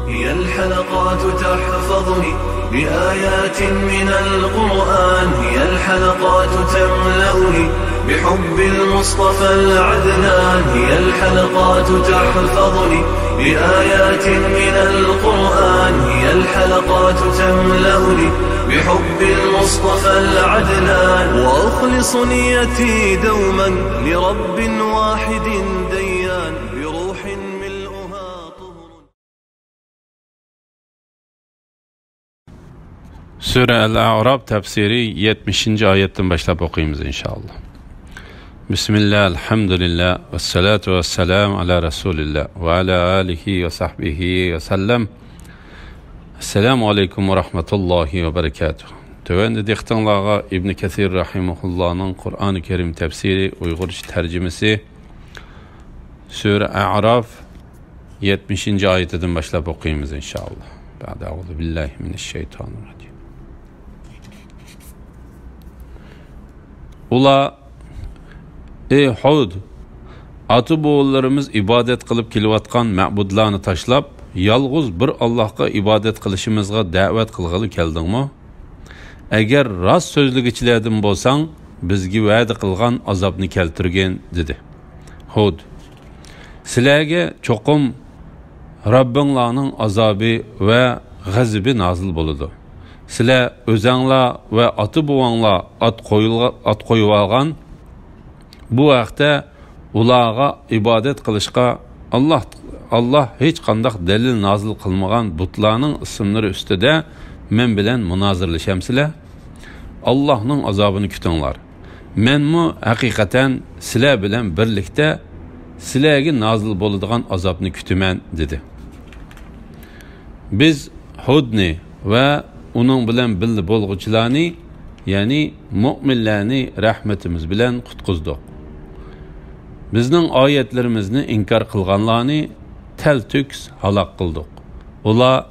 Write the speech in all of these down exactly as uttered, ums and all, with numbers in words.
هي الحلقات تحفظني بآيات من القرآن، هي الحلقات تملأني بحب المصطفى العدنان، هي الحلقات تحفظني بآيات من القرآن، هي الحلقات تملأني بحب المصطفى العدنان، وأخلص نيتي دوما لرب واحد ديان، بروح ملؤها طهر. سۈرە ئەل-ئەئراف تەپسىرى يەتمىشىنچى ئايەتتىن باشلاپ ئوقۇيمىز، ئىنشائاللا. بىسمىللا، ئەلھەمدۇلىللا، ۋەسسالاتۇ ۋەسسالامۇ ئەلا رەسۇلىللا، ۋە ئەلا ئالىھى ۋە سەھبىھى ۋە سەللەم. ئەسسالامۇ ئەلەيكۇم ۋە رەھمەتۇللاھى ۋە بەرەكاتۇھ. تۆۋەندە دىققىتىڭلارغا ئىبنى كەسىر رەھىمەھۇللانىڭ قۇرئانى كەرىم تەپسىرى، ئۇيغۇرچە تەرجىمىسى، سۈرە ئەئراف، يەتمىشىنچى ئايىتىدىن باشلاپ ئوقۇيمىز، ئىنشائاللا. بەئدە، ئەئۇزۇ بىللاھى مىنەششەيتانىررەجىم. ئۇلار، ئى ھۇد، ئاتا-بوۋىلىرىمىز ئىبادەت قىلىپ كېلىۋاتقان مەبۇدلارنى تاشلاپ، يالغۇز بىر ئاللاھقا ئىبادەت قىلىشىمىزغا دەۋەت قىلغىلى كەلدىڭمۇ؟ ئەگەر راست سۆزلىگۈچىلەردىن بولساڭ، بىزگە ۋەدە قىلغان ئازابنى كەلتۈرگىن، دېدى. ھۇد، سىلەرگە چوقۇم رەببىڭلارنىڭ ئازابى ۋە غەزىپى نازىل بولىدۇ. سىلەر ئۆزەڭلار ۋە ئاتا-بوۋاڭلار ئات قويۇلغا-، ئات قويۇۋالغان بۇ ھەقتە ئۇلارغا ئىبادەت قىلىشقا ئاللاھ، ئاللاھ ھېچقانداق دەلىل نازىل قىلمىغان بۇتلارنىڭ ئىسىملىرى ئۈستىدە مەن بىلەن مۇنازىرىلىشەمسىلەر؟ ئاللاھنىڭ ئازابىنى كۈتۈڭلار. مەنمۇ ھەقىقەتەن سىلەر بىلەن بىرلىكتە سىلەرگە نازىل بولىدىغان ئازابنى كۈتىمەن، دېدى. بىز ھۇدنى ۋە ئۇنىڭ بىلەن بىللە بولغۇچىلارنى، يەنى مۆمىنلەرنى رەھمىتىمىز بىلەن قۇتقۇزدۇق. بىزنىڭ ئايەتلىرىمىزنى ئىنكار قىلغانلارنى تەلتۆكۈس ھالاك قىلدۇق. ئۇلار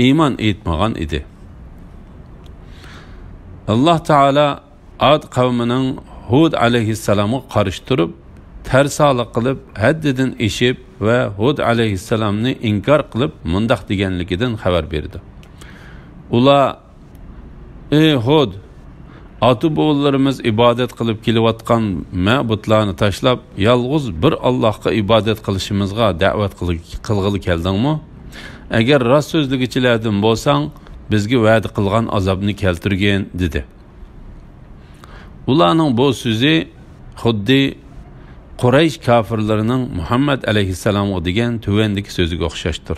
ئىمان ئېيتمىغان ئىدى. ئاللاھ تائالا ئاد قەۋمىنىڭ ھۇد ئەلەيھىسسالامغا قارشى تۇرۇپ، تەرسالىق قىلىپ، ھەددىدىن ئېشىپ ۋە ھۇد ئەلەيھىسسالامنى ئىنكار قىلىپ، مۇنداق دېگەنلىكىدىن خەۋەر بېرىدۇ. ئۇلار، ئى ھۇد، ئاتا-بوۋىلىرىمىز ئىبادەت قىلىپ كېلىۋاتقان مەبۇدلارنى تاشلاپ، يالغۇز بىر ئاللاھقا ئىبادەت قىلىشىمىزغا دەۋەت قىل-، قىلغىلى كەلدىڭمۇ؟ ئەگەر راست سۆزلىگۈچىلەردىن بولساڭ، بىزگە ۋەدە قىلغان ئازابنى كەلتۈرگىن، دېدى. ئۇلارنىڭ بۇ سۆزى خۇددى قۇرەيش كاپىرلىرىنىڭ مۇھەممەد ئەلەيھىسسالامغا دېگەن تۆۋەندىكى سۆزىگە ئوخشاشتۇر.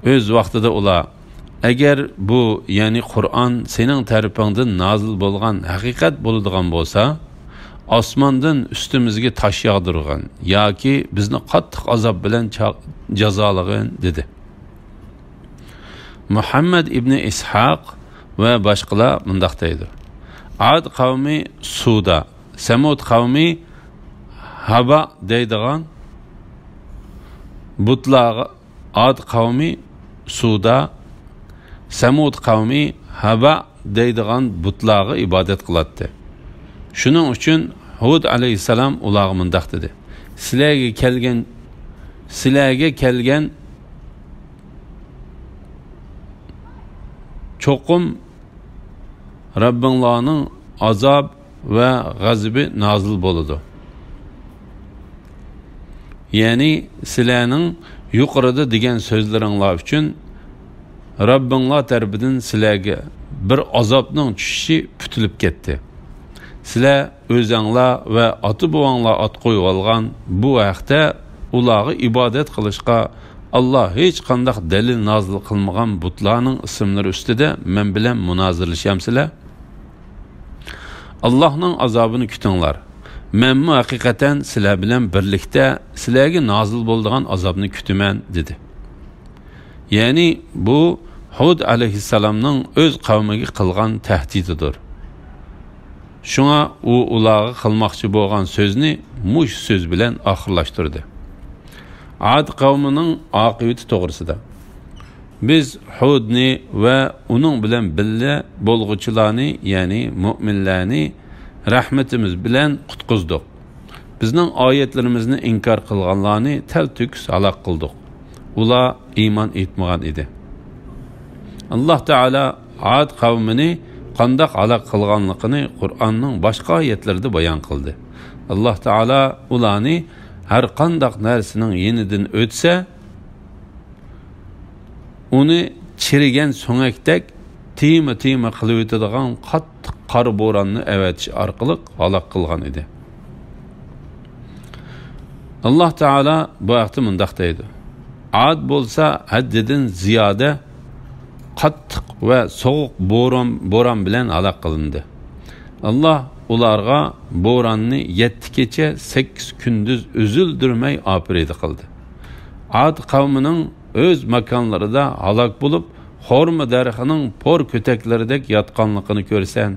ئۆز ۋاقتىدا ئۇلار، ئەگەر بۇ، يەنى قۇرئان سېنىڭ تەرىپىڭدىن نازىل بولغان ھەقىقەت بولىدىغان بولسا، ئاسماندىن ئۈستىمىزگە تاش ياغدۇرغىن ياكى بىزنى قاتتىق ئازاب بىلەن چا-، جازالىغىن، دېدى. مۇھەممەد ئىبنى ئىسھاق ۋە باشقىلار مۇنداق دەيدۇ: ئاد قەۋمى سۇدا، سەمۇد قەۋمى ھابا دەيدىغان بۇتلارغا، ئاد قەۋمى سۇدا، سەمۇد قەۋمى ھابا دەيدىغان بۇتلارغا ئىبادەت قىلاتتى. شۇنىڭ ئۈچۈن ھۇد ئەلەيھىسسالام ئۇلارغا مۇنداق دېدى: سىلەرگە كەلگەن، سىلەرگە كەلگەن چوقۇم رەببىڭلارنىڭ ئازاب ۋە غەزىپى نازىل بولىدۇ. يەنى سىلەرنىڭ يۇقىرىدا دېگەن سۆزلىرىڭلار ئۈچۈن رەببىڭلار تەرىپىدىن سىلەرگە بىر ئازابنىڭ چۈشۈشى پۈتۈلۈپ كەتتى. سىلەر ئۆزەڭلار ۋە ئاتا-بوۋاڭلار ئات قويۇۋالغان بۇ ھەقتە ئۇلارغا ئىبادەت قىلىشقا ئاللاھ ھېچقانداق دەلىل نازىل قىلمىغان بۇتلارنىڭ ئىسىملىرى ئۈستىدە مەن بىلەن مۇنازىرىلىشەمسىلەر؟ ئاللاھنىڭ ئازابىنى كۈتۈڭلار. مەنمۇ ھەقىقەتەن سىلەر بىلەن بىرلىكتە سىلەرگە نازىل بولىدىغان ئازابنى كۈتىمەن، دېدى. يەنى بۇ ھۇد ئەلەيھىسسالامنىڭ ئۆز قەۋمىگە قىلغان تەھدىتىدۇر. شۇڭا ئۇ ئۇلارغا قىلماقچى بولغان سۆزنى مۇشۇ سۆز بىلەن ئاخىرلاشتۇردى. ئاد قەۋمىنىڭ ئاقىۋىتى توغرىسىدا. بىز ھۇدنى ۋە ئۇنىڭ بىلەن بىللە بولغۇچىلارنى، يەنى مۆمىنلەرنى رەھمىتىمىز بىلەن قۇتقۇزدۇق. بىزنىڭ ئايەتلىرىمىزنى ئىنكار قىلغانلارنى تەلتۆكۈس ھالاك قىلدۇق. ئۇلار ئىمان ئېيتمىغان ئىدى. ئاللاھ تائالا ئاد قەۋمىنى قانداق ھالاك قىلغانلىقىنى قۇرئاننىڭ باشقا ئايەتلىرىدە بايان قىلدى. ئاللاھ تائالا ئۇلارنى ھەر قانداق نەرسىنىڭ يېنىدىن ئۆتسە، ئۇنى چىرىگەن سۆڭەكتەك تىيما-تىيما قىلىۋېتىدىغان قاتتىق قارا بوراننى ئەۋەتىش ئارقىلىق ھالاك قىلغان ئىدى. ئاللاھ تائالا بۇ ھەقتە مۇنداق دەيدۇ: ئاد بولسا ھەددىدىن زىيادە قاتتىق ۋە سوغۇق بوران، بوران بىلەن ھالاك قىلىندى. ئاللاھ ئۇلارغا بوراننى يەتتە كېچە، سەككىز كۈندۈز ئۈزۈلدۈرمەي ئاپىرىدە قىلدى. ئاد قەۋمىنىڭ ئۆز ماكانلىرىدا ھالاك بولۇپ، خورما دەرىخىنىڭ پور كۆتەكلىرىدەك ياتقانلىقىنى كۆرىسەن.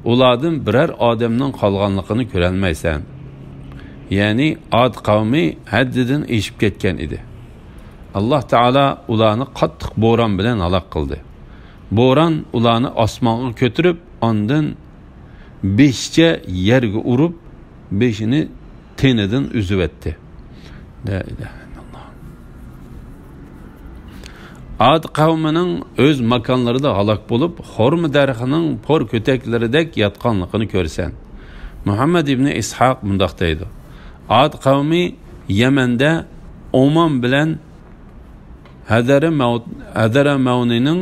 ئۇلاردىن بىرەر ئادەمنىڭ قالغانلىقىنى كۆرەلمەيسەن. يەنى ئاد قەۋمى ھەددىدىن ئېشىپ كەتكەن ئىدى. ئاللاھ تائالا ئۇلارنى قاتتىق بوران بىلەن ھالاك قىلدى. بوران ئۇلارنى ئاسمانغا كۆتۈرۈپ، ئاندىن بېشىچە يەرگە ئۇرۇپ، بېشىنى تېنىدىن ئۈزۈۋەتتى. لا ئىلاھە ئىللاللاھ. ئاد قەۋمىنىڭ ئۆز ماكانلىرىدا ھالاك بولۇپ، خورما دەرىخىنىڭ پور كۆتەكلىرىدەك ياتقانلىقىنى كۆرىسەن. مۇھەممەد ئىبنى ئىسھاق مۇنداق دەيدۇ: ئاد قەۋمى يەمەندە ئومان بىلەن ھەدەرە مەۋ-، ھەدەرە مەۋنىنىڭ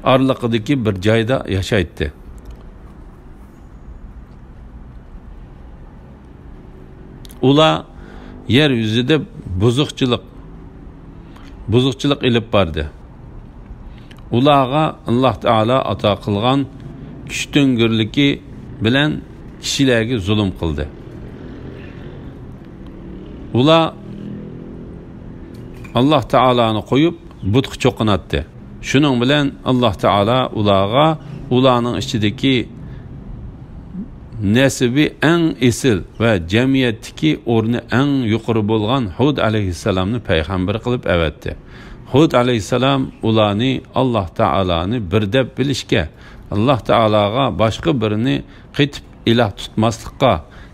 ئارىلىقىدىكى بىر جايدا ياشايتتى. ئۇلار يەر يۈزىدە بۇزۇقچىلىق، بۇزۇقچىلىق ئېلىپ باردى. ئۇلارغا ئاللاھ تائالا ئاتا قىلغان كۈچتۈڭگۈرلۈكى بىلەن كىشىلەرگە زۇلۇم قىلدى. ئۇلار ئاللاھ تائالانى قويۇپ، بۇتقا چوقۇناتتى. شۇنىڭ بىلەن ئاللاھ تائالا ئۇلارغا ئۇلارنىڭ ئىچىدىكى نەسىبى ئەڭ ئېسىل ۋە جەمئىيەتتىكى ئورنى ئەڭ يۇقىرى بولغان ھۇد ئەلەيھىسسالامنى پەيغەمبەر قىلىپ ئەۋەتتى. ھۇد ئەلەيھىسسالام ئۇلارنى ئاللاھ تائالانى بىر دەپ بىلىشكە، ئاللاھ تائالاغا باشقا بىرىنى قېتىپ ئىلاھ تۇتماسلىققا،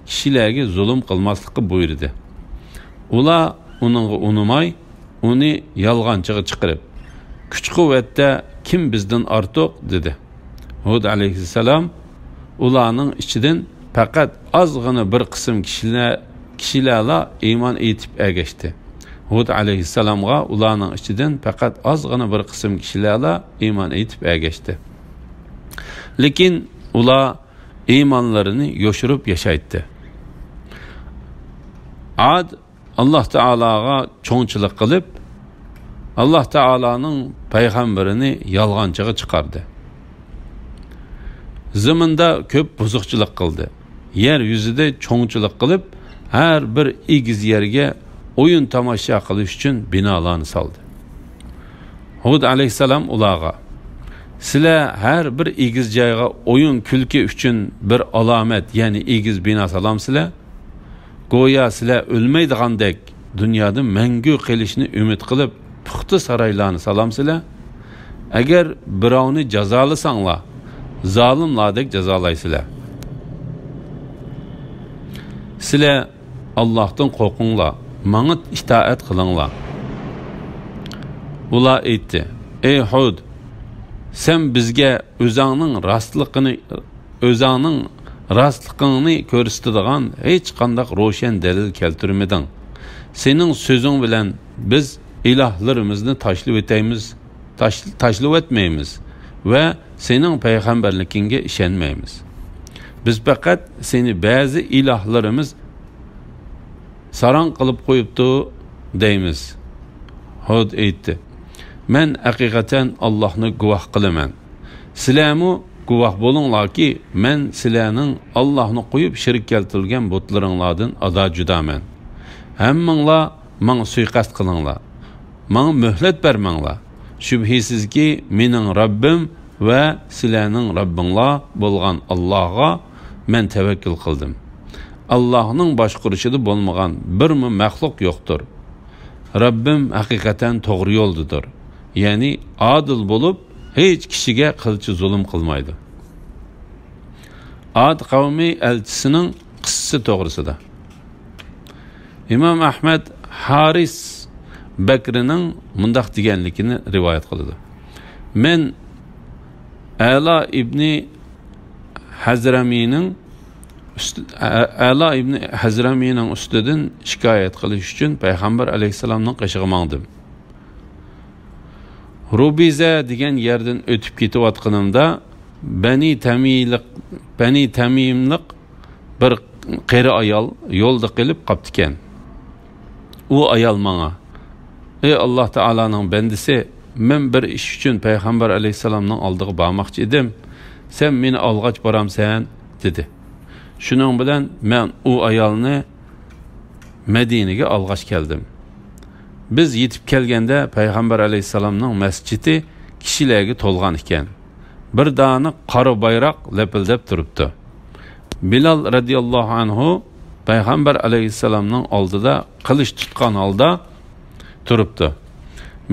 كىشىلەرگە زۇلۇم قىلماسلىققا بۇيرۇدى. ئۇلار ئۇنىڭغا ئۇنىماي، ئۇنى يالغانچىغا چىقىرىپ، «كۈچ-قۇۋۋەتتە كىم بىزدىن ئارتۇق؟» دېدى. ھۇد ئەلەيھىسسالام ئۇلارنىڭ ئىچىدىن پەقەت ئازغىنا بىر قىسىم كىشىلەر، كىشىلەرلا ئىمان ئېيتىپ ئەگەشتى. ھۇد ئەلەيھىسسالامغا ئۇلارنىڭ ئىچىدىن پەقەت ئازغىنا بىر قىسىم كىشىلەرلا ئىمان ئېيتىپ ئەگەشتى. لېكىن ئۇلار ئىمانلىرىنى يوشۇرۇپ ياشايتتى. ئاد ئاللاھ تائالاغا چوڭچىلىق قىلىپ، ئاللاھ تائالانىڭ پەيغەمبىرىنى يالغانچىغا چىقاردى. زېمىندا كۆپ بۇزۇقچىلىق قىلدى. يەر يۈزىدە چوڭچىلىق قىلىپ، ھەر بىر ئېگىز يەرگە ئويۇن تاماشا قىلىش ئۈچۈن بىنالارنى سالدى. ھۇد ئەلەيھىسسالام ئۇلارغا: «سىلەر ھەر بىر ئېگىز جايغا ئويۇن-كۈلكە ئۈچۈن بىر ئالامەت، يەنى ئېگىز بىنا سالامسىلەر؟ گويا سىلەر ئۆلمەيدىغاندەك، دۇنيادا مەڭگۈ قېلىشنى ئۈمىد قىلىپ، پۇختا سارايلارنى سالامسىلەر؟ ئەگەر بىراۋنى جازالىساڭلار، زالىملاردەك جازالايسىلەر. سىلەر ئاللاھتىن قورقۇڭلار، ماڭا ئىتائەت قىلىڭلار.» ئۇلار ئېيتتى: «ئەي ھۇد، سەن بىزگە ئۆزەڭنىڭ راستلىقىنى، ئۆزەڭنىڭ راستلىقىڭنى كۆرسىتىدىغان ھېچقانداق روشەن دەلىل كەلتۈرمىدىڭ. سېنىڭ سۆزۈڭ بىلەن بىز ئىلاھلىرىمىزنى تاشلىۋېتەيمىز، تاش-، تاشلىۋەتمەيمىز ۋە سېنىڭ پەيغەمبەرلىكىڭگە ئىشەنمەيمىز. بىز پەقەت سېنى بەزى ئىلاھلىرىمىز ساراڭ قىلىپ قويۇپتۇ دەيمىز.» ھۇد ئېيتتى: «مەن ھەقىقەتەن ئاللاھنى گۇۋاھ قىلىمەن. سىلەرمۇ گۇۋاھ بولۇڭلاركى، مەن سىلەرنىڭ ئاللاھنى قويۇپ شېرىك كەلتۈرگەن بۇتلىرىڭلاردىن ئادا-جۇدامەن. ھەممىڭلار ماڭا سۇيىقەست قىلىڭلار. ماڭا مۆھلەت بەرمەڭلار. شۈبھىسىزكى، مېنىڭ رەببىم ۋە سىلەرنىڭ رەببىڭلار بولغان ئاللاھقا مەن تەۋەككۈل قىلدىم. ئاللاھنىڭ باشقۇرۇشىدا بولمىغان بىرمۇ مەخلۇق يوقتۇر. رەببىم ھەقىقەتەن توغرا يولدىدۇر. يەنى ئادىل بولۇپ، ھېچ كىشىگە قىلچە زۇلۇم قىلمايدۇ.» ئاد قەۋمى ئەلچىسىنىڭ قىسسىسى توغرىسىدا. ئىمام ئەھمەد ھارىس بەكرىنىڭ مۇنداق دېگەنلىكىنى رىۋايەت قىلىدۇ: مەن ئەلا ئىبنى ھەزرەمىنىڭ ئۈست-، ئە-، ئەلا ئىبنى ھەزرەمىنىڭ ئۈستىدىن شىكايەت قىلىش ئۈچۈن پەيغەمبەر ئەلەيھىسسالامنىڭ قېشىغا ماڭدىم. رۇبىزە دېگەن يەردىن ئۆتۈپ كېتىۋاتقىنىمدا، بەنى تەمىلىق، بەنى تەمىملىق بىر قېرى ئايال يولدا قېلىپ قاپتىكەن. ئۇ ئايال ماڭا: «ئەي ئاللاھ تائالانىڭ بەندىسى، مەن بىر ئىش ئۈچۈن پەيغەمبەر ئەلەيھىسسالامنىڭ ئالدىغا بارماقچى ئىدىم. سەن مېنى ئالغاچ بارامسەن؟» دېدى. شۇنىڭ بىلەن مەن ئۇ ئايالنى مەدىنىگە ئالغاچ كەلدىم. بىز يېتىپ كەلگەندە، پەيغەمبەر ئەلەيھىسسالامنىڭ مەسچىتى كىشىلەرگە تولغان ئىكەن. بىر دانە قارا بايراق لەپىلدەپ تۇرۇپتۇ. بىلال رەزىياللاھۇ ئەنھۇ پەيغەمبەر ئەلەيھىسسالامنىڭ ئالدىدا قىلىچ تۇتقان ھالدا تۇرۇپتۇ.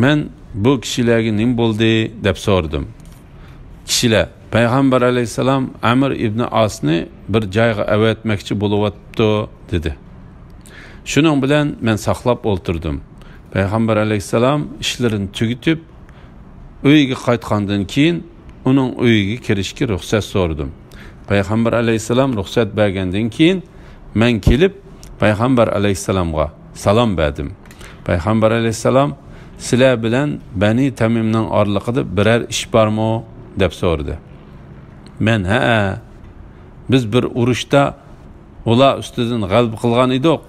مەن: «بۇ كىشىلەرگە نېمە بولدى؟» دەپ سورىدىم. كىشىلەر: «پەيغەمبەر ئەلەيھىسسالام ئەمر ئىبنى ئاسنى بىر جايغا ئەۋەتمەكچى بولۇۋاتىپتۇ» دېدى. شۇنىڭ بىلەن مەن ساقلاپ ئولتۇردۇم. پەيغەمبەر ئەلەيھىسسالام ئىشلىرىنى تۈگىتىپ، ئۆيىگە قايتقاندىن كېيىن، ئۇنىڭ ئۆيىگە كىرىشكە رۇخسەت سورىدىم. پەيغەمبەر ئەلەيھىسسالام رۇخسەت بەرگەندىن كېيىن، مەن كېلىپ، پەيغەمبەر ئەلەيھىسسالامغا سالام بەردىم. پەيغەمبەر ئەلەيھىسسالام: «سىلەر بىلەن بەنى تەمىمنىڭ ئارىلىقىدا بىرەر ئىش بارمۇ؟» دەپ سورىدى. مەن: «ھەئە، بىز بىر ئۇرۇشتا ئۇلار ئۈستىدىن غەلىبە قىلغان ئىدۇق.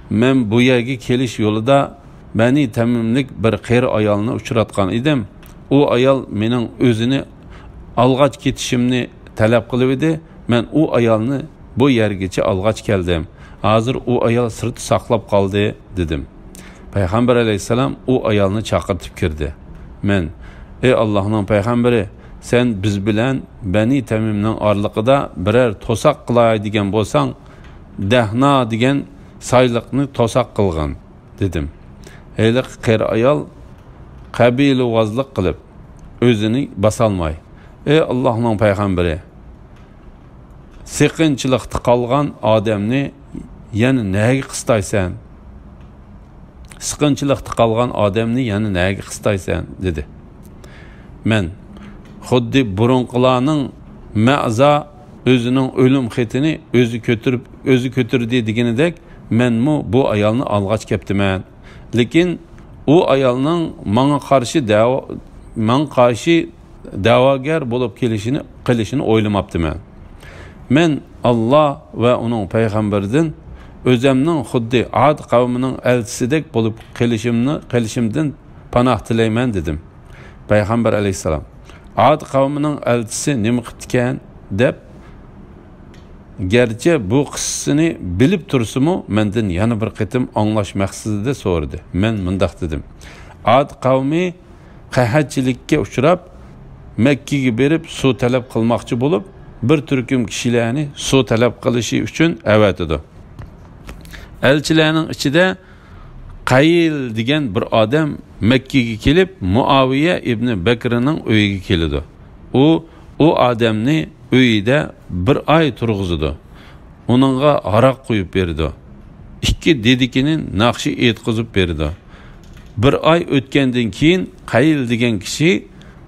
مەن بۇ يەرگە كېلىش يولىدا بەنى تەمىملىك بىر قېرى ئايالنى ئۇچراتقان ئىدىم. ئۇ ئايال مېنىڭ ئۆزىنى ئالغاچ كېتىشىمنى تەلەپ قىلىۋىدى. مەن ئۇ ئايالنى بۇ يەرگىچە ئالغاچ كەلدىم. ھازىر ئۇ ئايال سىرتتا ساقلاپ قالدى» دېدىم. پەيغەمبەر ئەلەيھىسسالام ئۇ ئايالنى چاقىرتىپ كىردى. مەن: «ئەي ئاللاھنىڭ پەيغەمبىرى، سەن بىز بىلەن بەنى تەمىمنىڭ ئارىلىقىدا بىرەر توساق قىلاي دېگەن بولساڭ، دەھنا دېگەن سايلىقنى توساق قىلغىن» دېدىم. ھېلىقى قېرى ئايال قەبىلىۋازلىق قىلىپ، ئۆزىنى باسالماي: «ئەي ئاللاھنىڭ پەيغەمبىرى، سېقىنچىلىقتا قالغان ئادەمنى يەنە نەگە قىستايسەن؟ سېقىنچىلىقتا قالغان ئادەمنى يەنە نەگە قىستايسەن؟» دېدى. مەن: «خۇددى بۇرۇنقىلارنىڭ مەزا ئۆزىنىڭ ئۆلۈم خېتىنى ئۆزى كۆتۈرۈپ، ئۆزى كۆتۈردى دېگىنىدەك، مەنمۇ بۇ ئايالنى ئالغاچ كەپتىمەن. لېكىن ئۇ ئايالنىڭ ماڭا قارشى دەۋا، ماڭا قارشى دەۋاگەر بولۇپ كېلىشىنى، قېلىشىنى ئويلىماپتىمەن. مەن ئاللا ۋە ئۇنىڭ پەيغەمبىرىدىن ئۆزەمنىڭ خۇددى ئاد قەۋمىنىڭ ئەلچىسىدەك بولۇپ قېلىشىمنى، قېلىشىمدىن پاناھ تىلەيمەن» دېدىم. پەيغەمبەر ئەلەيھىسسالام: «ئاد قەۋمىنىڭ ئەلچىسى نېمە قىپتىكەن؟» دەپ، گەرچە بۇ قىسسىنى بىلىپ تۇرسىمۇ، مەندىن يەنە بىر قېتىم ئاڭلاش مەقسىتىدە سورىدى. مەن مۇنداق دېدىم: «ئاد قەۋمى قەھەتچىلىككە ئۇچراپ، مەككىگە بېرىپ سۇ تەلەپ قىلماقچى بولۇپ، بىر تۈركۈم كىشىلەرنى سۇ تەلەپ قىلىشى ئۈچۈن ئەۋەتىدۇ. ئەلچىلەرنىڭ ئىچىدە قەيىل دېگەن بىر ئادەم مەككىگە كېلىپ، مۇئاۋىيە ئىبنى بەكرىنىڭ ئۆيىگە كېلىدۇ. ئۇ، ئۇ ئادەمنى ئۆيىدە بىر ئاي تۇرغۇزىدۇ. ئۇنىڭغا ھاراق قۇيۇپ بېرىدۇ. ئىككى دېدىكىنى ناخشا ئېيتقۇزۇپ بېرىدۇ. بىر ئاي ئۆتكەندىن كېيىن، قەيىل دېگەن كىشى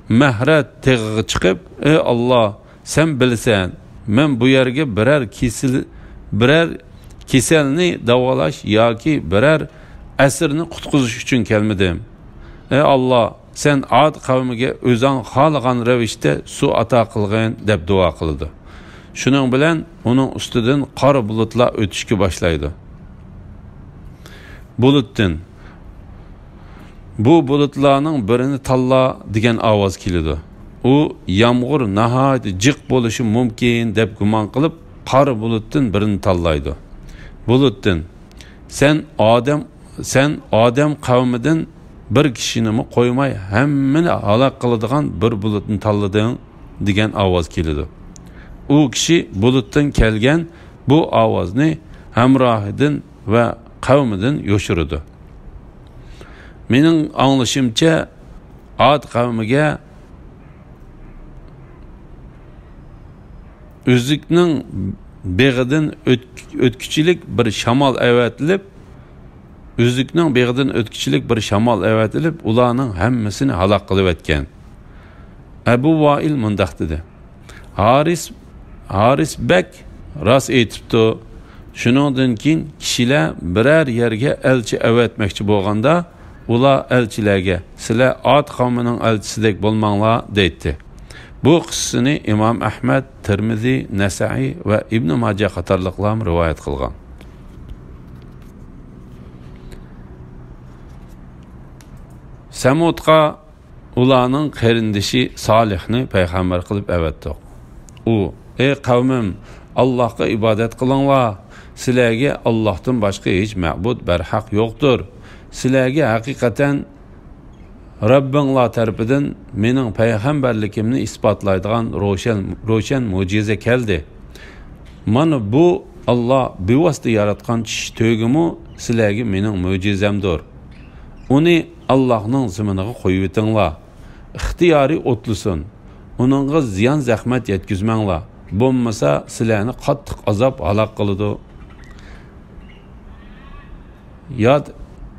مەھرە تېغىغا چىقىپ، ئەي ئاللا، سەن بىلىسەن، مەن بۇ يەرگە بىرەر كېسىل، بىرەر كېسەلنى داۋالاش ياكى بىرەر ئەسىرنى قۇتقۇزۇش ئۈچۈن كەلمىدىم. ئەي ئاللا، سەن ئاد قەۋمىگە ئۆزۈڭ خالىغان رەۋىشتە سۇ ئاتا قىلغىن» دەپ دۇئا قىلىدۇ. شۇنىڭ بىلەن ئۇنىڭ ئۈستىدىن قارا بۇلۇتلار ئۆتۈشكە باشلايدۇ. بۇلۇتتىن: «بۇ بۇلۇتلارنىڭ بىرىنى تاللا» دېگەن ئاۋاز كېلىدۇ. ئۇ: «يامغۇر ناھايىتى جىق بولۇشى مۇمكىن» دەپ گۇمان قىلىپ، قارا بۇلۇتتىن بىرىنى تاللايدۇ. بۇلۇتتىن: «سەن ئادەم، سەن ئادەم قەۋمىدىن بىر كىشىنىمۇ قويماي، ھەممىنى ھالاك قىلىدىغان بىر بۇلۇتنى تاللىدىڭ» دېگەن ئاۋاز كېلىدۇ. ئۇ كىشى بۇلۇتتىن كەلگەن بۇ ئاۋازنى ھەمراھىدىن ۋە قەۋمىدىن يوشۇرىدۇ. مېنىڭ ئاڭلىشىمچە، ئاد قەۋمىگە ئۈزۈكنىڭ بېغىدىن ئۆت-، ئۆتكۈچىلىك بىر شامال ئەۋەتىلىپ، ئۈزۈكنىڭ بېغىدىن ئۆتكۈچىلىك بىر شامال ئەۋەتىلىپ، ئۇلارنىڭ ھەممىسىنى ھالاك قىلىۋەتكەن. ئەبۇ ۋائىل مۇنداق دېدى: ھارىس، ھارىس بەك راست ئېيتىپتۇ. شۇنىڭدىن كېيىن كىشىلەر بىرەر يەرگە ئەلچى ئەۋەتمەكچى بولغاندا، ئۇلار ئەلچىلەرگە: «سىلەر ئاد قەۋمىنىڭ ئەلچىسىدەك بولماڭلار» دەيتتى. بۇ قىسسىنى ئىمام ئەھمەد، تىرمىزى، نەسائىي ۋە ئىبنى ماجە قاتارلىقلارمۇ رىۋايەت قىلغان. سەمۇدقا ئۇلارنىڭ قېرىندىشى سالىھنى پەيغەمبەر قىلىپ ئەۋەتتۇق. ئۇ: «ئەي قەۋمىم، ئاللاھقا ئىبادەت قىلىڭلار. سىلەرگە ئاللاھتىن باشقا ھېچ مەبۇد بەرھەق يوقتۇر. سىلەرگە ھەقىقەتەن رەببىڭلار تەرىپىدىن مېنىڭ پەيغەمبەرلىكىمنى ئىسپاتلايدىغان روشەن، روشەن مۆجىزە كەلدى. مانا بۇ ئاللا بىۋاسىتە ياراتقان چىشى تۆگىمۇ سىلەرگە مېنىڭ مۆجىزەمدۇر. ئۇنى ئاللاھنىڭ زېمىنىغا قويۇۋېتىڭلار. ئىختىيارى ئوتلىسۇن. ئۇنىڭغا زىيان-زەخمەت يەتكۈزمەڭلار. بولمىسا، سىلەرنى قاتتىق ئازاب ھالاك قىلىدۇ. ياد،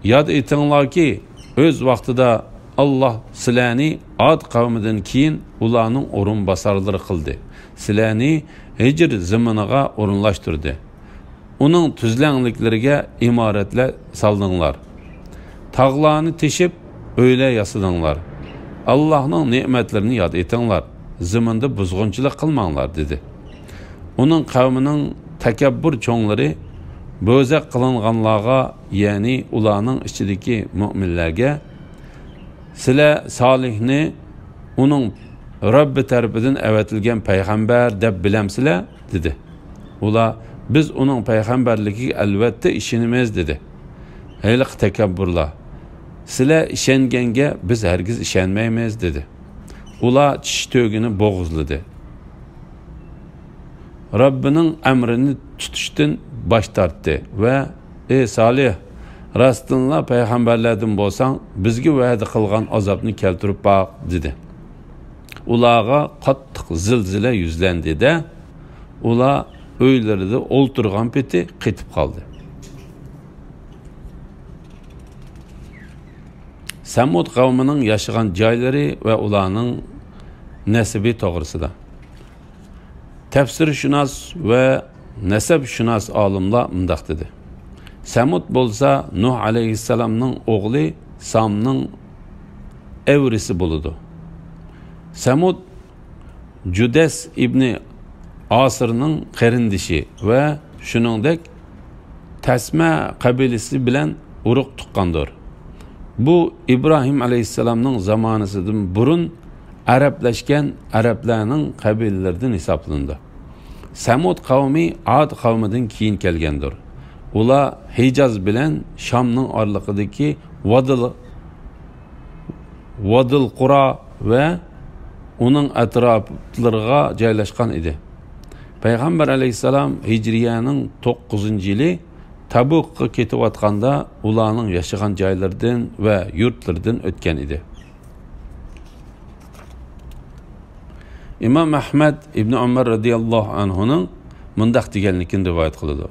ياد ئېتىڭلاركى، ئۆز ۋاقتىدا ئاللا سىلەرنى ئاد قەۋمىدىن كېيىن ئۇلارنىڭ ئورۇنباسارلىرى قىلدى. سىلەرنى ھىجر زېمىنىغا ئورۇنلاشتۇردى. ئۇنىڭ تۈزلەڭلىكلىرىگە ئىمارەتلەر سالدىڭلار. تاغلارنى تېشىپ، ئۆيلەر ياسىدىڭلار. ئاللاھنىڭ نېمەتلىرىنى ياد ئېتىڭلار. زېمىندا بۇزغۇنچىلىق قىلماڭلار» دېدى. ئۇنىڭ قەۋمىنىڭ تەكەببۇر چوڭلىرى بۆزەك قىلىنغانلارغا، يەنى ئۇلارنىڭ ئىچىدىكى مۆمىنلەرگە: «سىلەر سالىھنى ئۇنىڭ رەببى تەرىپىدىن ئەۋەتىلگەن پەيغەمبەر دەپ بىلەمسىلەر؟» دېدى. ئۇلار: «بىز ئۇنىڭ پەيغەمبەرلىكىگە ئەلۋەتتە ئىشىنىمىز» دېدى. ھېلىقى تەكەببۇرلار: «سىلەر ئىشەنگەنگە بىز ھەرگىز ئىشەنمەيمىز» دېدى. ئۇلار چىشى تۆگىنى بوغۇزلىدى. رەببىنىڭ ئەمرىنى تۇتۇشتىن باش تارتتى ۋە: «ئەي سالىھ، راستتىنلا پەيغەمبەرلەردىن بولساڭ، بىزگە ۋەدە قىلغان ئازابنى كەلتۈرۈپ باق» دېدى. ئۇلارغا قاتتىق زىلزىلە يۈزلەندى-دە، ئۇلار ئۆيلىرىدە ئولتۇرغان پېتى قېتىپ قالدى. سەمۇد قەۋمىنىڭ ياشىغان جايلىرى ۋە ئۇلارنىڭ نەسىبى توغرىسىدا. تەپسىرشۇناس ۋە نەسەبشۇناس ئالىملار مۇنداق دېدى: سەمۇد بولسا نۇھ ئەلەيھىسسالامنىڭ ئوغلى سامنىڭ ئەۋرىسى بولىدۇ. سەمۇد جۇدەس ئىبنى ئاسىرنىڭ قېرىندىشى ۋە شۇنىڭدەك تەسمە قەبىلىسى بىلەن ئۇرۇق تۇغقاندۇر. بۇ ئىبراھىم ئەلەيھىسسالامنىڭ زامانىسىدىن بۇرۇن ئەرەبلەشكەن ئەرەبلەرنىڭ قەبىلىلىرىدىن ھېسابلىنىدۇ. سەمۇد قەۋمى ئاد قەۋمىدىن كېيىن كەلگەندۇر. ئۇلار ھىجاز بىلەن شامنىڭ ئارىلىقىدىكى ۋادىل، ۋادىل قۇرا ۋە ئۇنىڭ ئەتراپلىرىغا جايلاشقان ئىدى. پەيغەمبەر ئەلەيھىسسالام ھىجرىيەنىڭ توققۇزىنچى يىلى تەبۇكقا كېتىۋاتقاندا ئۇلارنىڭ ياشىغان جايلىرىدىن ۋە يۇرتلىرىدىن ئۆتكەن ئىدى. ئىمام ئەھمەد ئىبنى ئۆمەر رەزىياللاھۇ ئەنھۇنىڭ مۇنداق دېگەنلىكىنى رىۋايەت قىلىدۇ: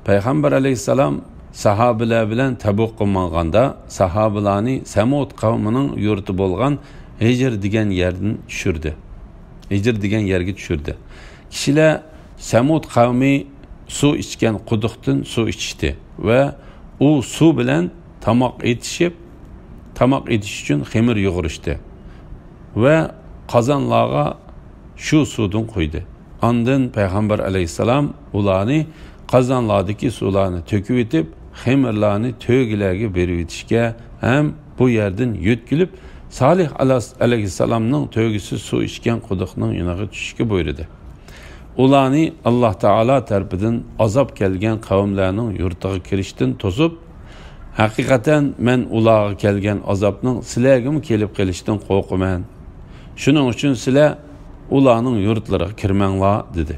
پەيغەمبەر ئەلەيھىسسالام ساھابىلەر بىلەن تەبۇكقا ماڭغاندا، ساھابىلارنى سەمۇد قەۋمىنىڭ يۇرتى بولغان ھىجر دېگەن يەردىن چۈشۈردى. ھىجر دېگەن يەرگە چۈشۈردى. كىشىلەر سەمۇد قەۋمى سۇ ئىچكەن قۇدۇقتىن سۇ ئىچىشتى ۋە ئۇ سۇ بىلەن تاماق ئېتىشىپ، تاماق ئېتىش ئۈچۈن خېمىر يۇغۇرۇشتى ۋە قازانلارغا شۇ سۇدىن قۇيدى. ئاندىن پەيغەمبەر ئەلەيھىسسالام ئۇلارنى قازانلاردىكى سۇلارنى تۆكۈۋېتىپ، خېمىرلارنى تۆگىلەرگە بېرىۋېتىشكە ھەم بۇ يەردىن يۆتكىلىپ، سالىھ ئەلەس-، ئەلەيھىسسالامنىڭ تۆگىسى سۇ ئىچكەن قۇدۇقنىڭ يېنىغا چۈشۈشكە بۇيرۇدى. ئۇلارنى ئاللا تائالا تەرىپىدىن ئازاب كەلگەن قەۋملەرنىڭ يۇرتىغا كىرىشتىن توسۇپ، ھەقىقەتەن مەن ئۇلارغا كەلگەن ئازابنىڭ سىلەرگىمۇ كېلىپ قېلىشىدىن قورقىمەن. شۇنىڭ ئۈچۈن سىلەر ئۇلارنىڭ يۇرتلىرىغا كىرمەڭلار، دېدى.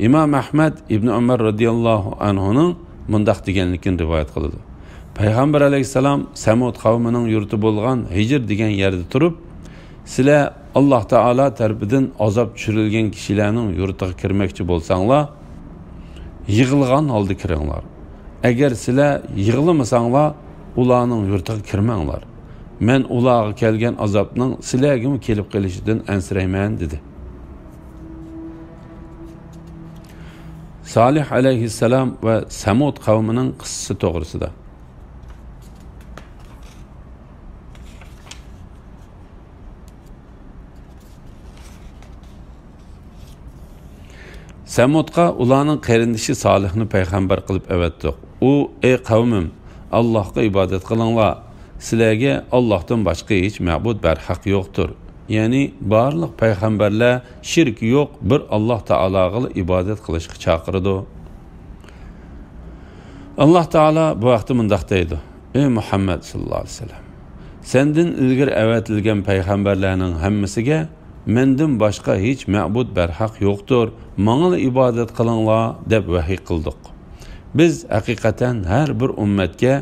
ئىمام ئەھمەد ئىبنى ئۆمەر رەزىياللاھۇ ئەنھۇنىڭ مۇنداق دېگەنلىكىنى رىۋايەت قىلىدۇ: پەيغەمبەر ئەلەيھىسسالام سەمۇد قەۋمىنىڭ يۇرتى بولغان ھىجر دېگەن يەردە تۇرۇپ، سىلەر ئاللا تائالا تەرىپىدىن ئازاب چۈشۈرۈلگەن كىشىلەرنىڭ يۇرتىغا كىرمەكچى بولساڭلار، يىغلىغان ھالدا كىرىڭلار. ئەگەر سىلەر يىغلىمىساڭلار، ئۇلارنىڭ يۇرتىغا كىرمەڭلار. مەن ئۇلارغا كەلگەن ئازابنىڭ سىلەرگىمۇ كېلىپ قېلىشىدىن ئەنسىرەيمەن» دېدى. سالىھ ئەلەيھىسسالام ۋە سەمۇد قەۋمىنىڭ قىسسىسى توغرىسىدا. سەمۇدقا ئۇلارنىڭ قېرىندىشى سالىھنى پەيغەمبەر قىلىپ ئەۋەتتۇق. ئۇ: «ئەي قەۋمىم، ئاللاھقا ئىبادەت قىلىڭلار. سىلەرگە ئاللاھتىن باشقا ھېچ مەبۇد بەرھەق يوقتۇر.» يەنى بارلىق پەيغەمبەرلەر شىركى يوق بىر ئاللاھ تائالاغىلا ئىبادەت قىلىشقا چاقىرىدۇ. ئاللاھ تائالا بۇ ھەقتە مۇنداق دەيدۇ: «ئەي مۇھەممەد ساللاللاھۇ ئەلەيھى ۋەسەللەم، سەندىن ئىلگىرى ئەۋەتىلگەن پەيغەمبەرلەرنىڭ ھەممىسىگە مەندىن باشقا ھېچ مەبۇد بەرھەق يوقتۇر، ماڭىلا ئىبادەت قىلىڭلار» دەپ ۋەھىي قىلدۇق. بىز ھەقىقەتەن ھەر بىر ئۈممەتكە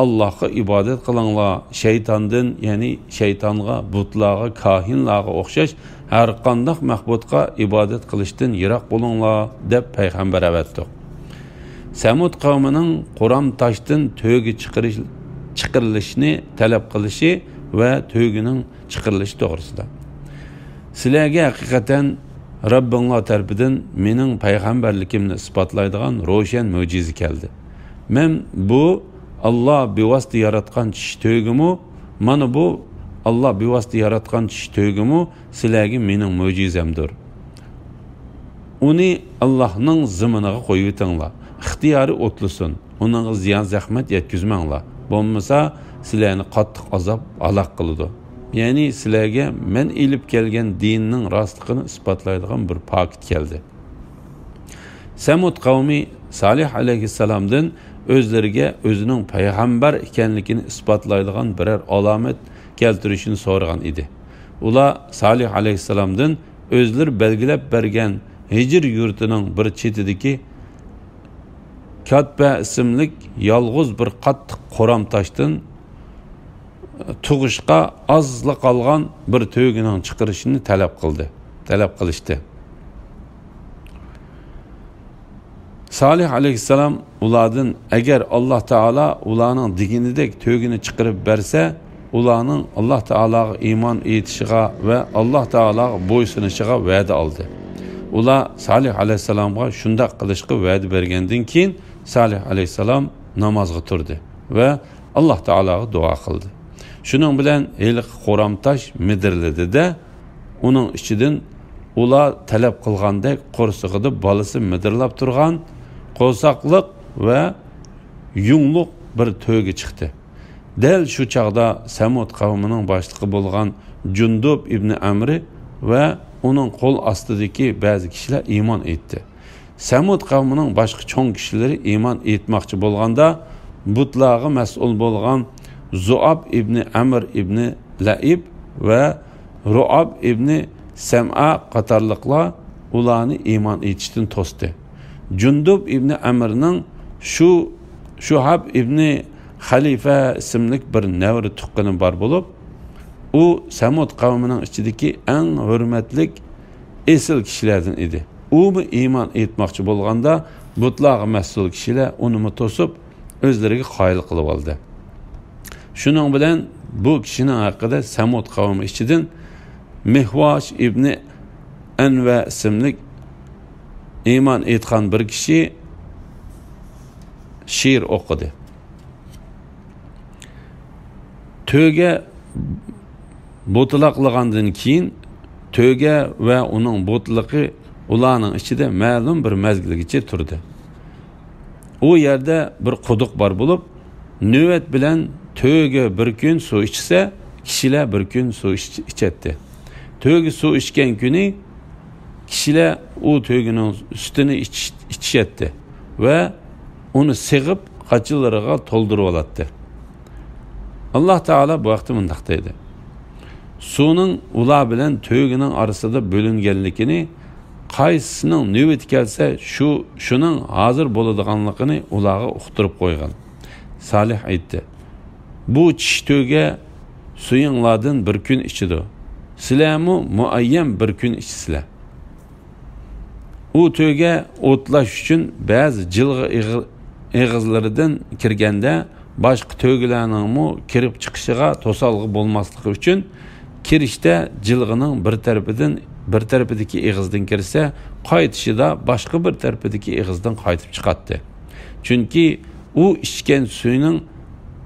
«ئاللاھقا ئىبادەت قىلىڭلار، شەيتاندىن، يەنى شەيتانغا، بۇتلارغا، كاھىنلارغا ئوخشاش ھەرقانداق مەبۇدقا ئىبادەت قىلىشتىن يىراق بولۇڭلار» دەپ پەيغەمبەر ئەۋەتتۇق. سەمۇد قەۋمىنىڭ قورام تاشتىن تۆگە چىقىرىش، چىقىرىلىشنى تەلەپ قىلىشى ۋە تۆگىنىڭ چىقىرىلىشى توغرىسىدا. سىلەرگە ھەقىقەتەن رەببىڭلار تەرىپىدىن مېنىڭ پەيغەمبەرلىكىمنى ئىسپاتلايدىغان روشەن مۆجىزە كەلدى. مەن بۇ ئاللا بىۋاسىتە ياراتقان چىش تۆگىمۇ، مانا بۇ ئاللا بىۋاسىتە ياراتقان چىش تۆگىمۇ سىلەرگە مېنىڭ مۆجىزەمدۇر. ئۇنى ئاللاھنىڭ زېمىنىغا قويۇۋېتىڭلار. ئىختىيارى ئوتلىسۇن. ئۇنىڭغا زىيان-زەخمەت يەتكۈزمەڭلار. بولمىسا، سىلەرنى قاتتىق ئازاب ھالاك قىلىدۇ. يەنى سىلەرگە مەن ئېلىپ كەلگەن دىننىڭ راستلىقىنى ئىسپاتلايدىغان بىر پاكىت كەلدى. سەمۇد قەۋمى سالىھ ئەلەيھىسسالامدىن ئۆزلىرىگە ئۆزىنىڭ پەيغەمبەر ئىكەنلىكىنى ئىسپاتلايدىغان بىرەر ئالامەت كەلتۈرۈشىنى سورىغان ئىدى. ئۇلار سالىھ ئەلەيھىسسالامدىن ئۆزلىرى بەلگىلەپ بەرگەن ھىجر يۇرتىنىڭ بىر چېتىدىكى كاتبە ئىسىملىك يالغۇز بىر قاتتىق قورام تاشتىن تۇغۇشقا ئازلا قالغان بىر تۆگىنىڭ چىقىرىشىنى تەلەپ قىلدى، تەلەپ قىلىشتى. سالىھ ئەلەيھىسسالام ئۇلاردىن، ئەگەر ئاللا تائالا ئۇلارنىڭ دېگىنىدەك تۆگىنى چىقىرىپ بەرسە، ئۇلارنىڭ ئاللا تائالاغا ئىمان ئېيتىشىغا ۋە ئاللا تائالاغا بويسۇنۇشىغا ۋەدە ئالدى. ئۇلار سالىھ ئەلەيھىسسالامغا شۇنداق قىلىشقا ۋەدە بەرگەندىن كېيىن، سالىھ ئەلەيھىسسالام نامازغا تۇردى ۋە ئاللا تائالاغا دۇئا قىلدى. شۇنىڭ بىلەن ھېلىقى قورام تاش مىدىرلىدى-دە، ئۇنىڭ ئىچىدىن ئۇلار تەلەپ قىلغاندەك قورسىقىدا بالىسى مىدىرلاپ تۇرغان قورساقلىق ۋە يۇڭلۇق بىر تۆگە چىقتى. دەل شۇ چاغدا سەمۇد قەۋمىنىڭ باشلىقى بولغان جۇندۇب ئىبنى ئەمرى ۋە ئۇنىڭ قول ئاستىدىكى بەزى كىشىلەر ئىمان ئېيتتى. سەمۇد قەۋمىنىڭ باشقا چوڭ كىشىلىرى ئىمان ئېيتماقچى بولغاندا، بۇتلارغا مەسئۇل بولغان زۇئاب ئىبنى ئەمر ئىبنى لەئىب ۋە رۇئاب ئىبنى سەمئا قاتارلىقلار ئۇلارنى ئىمان ئېيتىشتىن توستى. جۇندۇب ئىبنى ئەمرنىڭ شۇ، شۇھاب ئىبنى خەلىفە ئىسىملىك بىر نەۋرە تۇغقىنى بار بولۇپ، ئۇ سەمۇد قەۋمىنىڭ ئىچىدىكى ئەڭ ھۆرمەتلىك ئېسىل كىشىلەردىن ئىدى. ئۇمۇ ئىمان ئېيتماقچى بولغاندا، بۇتلارغا مەسئۇل كىشىلەر ئۇنىمۇ توسۇپ، ئۆزلىرىگە قايىل قىلىۋالدى. شۇنىڭ بىلەن بۇ كىشىنىڭ ھەققىدە سەمۇد قەۋمى ئىچىدىن مىھۋاش ئىبنى ئەنۋە ئىسىملىك ئىمان ئېيتقان بىر كىشى شېئىر ئوقۇدى. تۆگە بوتىلاقلىغاندىن كېيىن، تۆگە ۋە ئۇنىڭ بوتىلىقى ئۇلارنىڭ ئىچىدە مەلۇم بىر مەزگىلگىچە تۇردى. ئۇ يەردە بىر قۇدۇق بار بولۇپ، نۆۋەت بىلەن تۆگە بىر كۈن سۇ ئىچسە، كىشىلەر بىر كۈن سۇ ئىچ-، ئىچەتتى. تۆگە سۇ ئىچكەن كۈنى كىشىلەر ئۇ تۆگىنىڭ سۈتىنى ئىچىش-، ئىچىشەتتى ۋە ئۇنى سېغىپ، قاچىلىرىغا تولدۇرۇۋالاتتى. ئاللا تائالا بۇ ھەقتە مۇنداق دەيدۇ: سۇنىڭ ئۇلار بىلەن تۆگىنىڭ ئارىسىدا بۆلۈنگەنلىكىنى، قايسىسىنىڭ نۆۋىتى كەلسە، شۇ، شۇنىڭ ھازىر بولىدىغانلىقىنى ئۇلارغا ئۇقتۇرۇپ قويغىن. سالىھ ئېيتتى: بۇ چىش تۆگە سۈيۈڭلاردىن بىر كۈن ئىچىدۇ. سىلەرمۇ مۇئەييەن بىر كۈن ئىچىسىلەر. ئۇ تۆگە ئوتلاش ئۈچۈن بەزى جىلغا ئېغىر-، ئېغىزلىرىدىن كىرگەندە باشقا تۆگىلەرنىڭمۇ كىرىپ چىقىشىغا توسالغۇ بولماسلىقى ئۈچۈن، كىرىشتە جىلغىنىڭ بىر تەرىپىدىن، بىر تەرىپىدىكى ئېغىزدىن كىرسە، قايتىشىدا باشقا بىر تەرىپىدىكى ئېغىزدىن قايتىپ چىقاتتى. چۈنكى ئۇ ئىچكەن سۈيىنىڭ،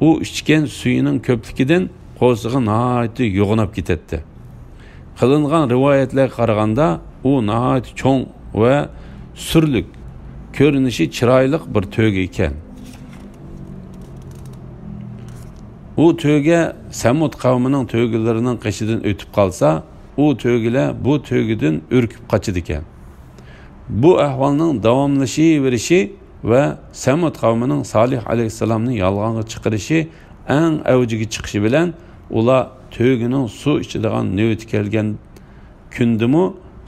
ئۇ ئىچكەن سۈيىنىڭ كۆپلۈكىدىن قورسىقى ناھايىتى يوغىناپ كېتەتتى. قىلىنغان رىۋايەتلەرگە قارىغاندا، ئۇ ناھايىتى چوڭ ۋە سۈرلۈك، كۆرۈنۈشى چىرايلىق بىر تۆگە ئىكەن. ئۇ تۆگە سەمۇد قەۋمىنىڭ تۆگىلىرىنىڭ قېشىدىن ئۆتۈپ قالسا، ئۇ تۆگىلەر بۇ تۆگىدىن ئۈركۈپ قاچىدىكەن. بۇ ئەھۋالنىڭ داۋاملىشىۋېرىشى ۋە سەمۇد قەۋمىنىڭ سالىھ ئەلەيھىسسالامنى يالغانغا چىقىرىشى ئەڭ ئەۋجىگە چىقىشى بىلەن، ئۇلار تۆگىنىڭ سۇ ئىچىدىغان نۆۋىتى كەلگەن كۈندىمۇ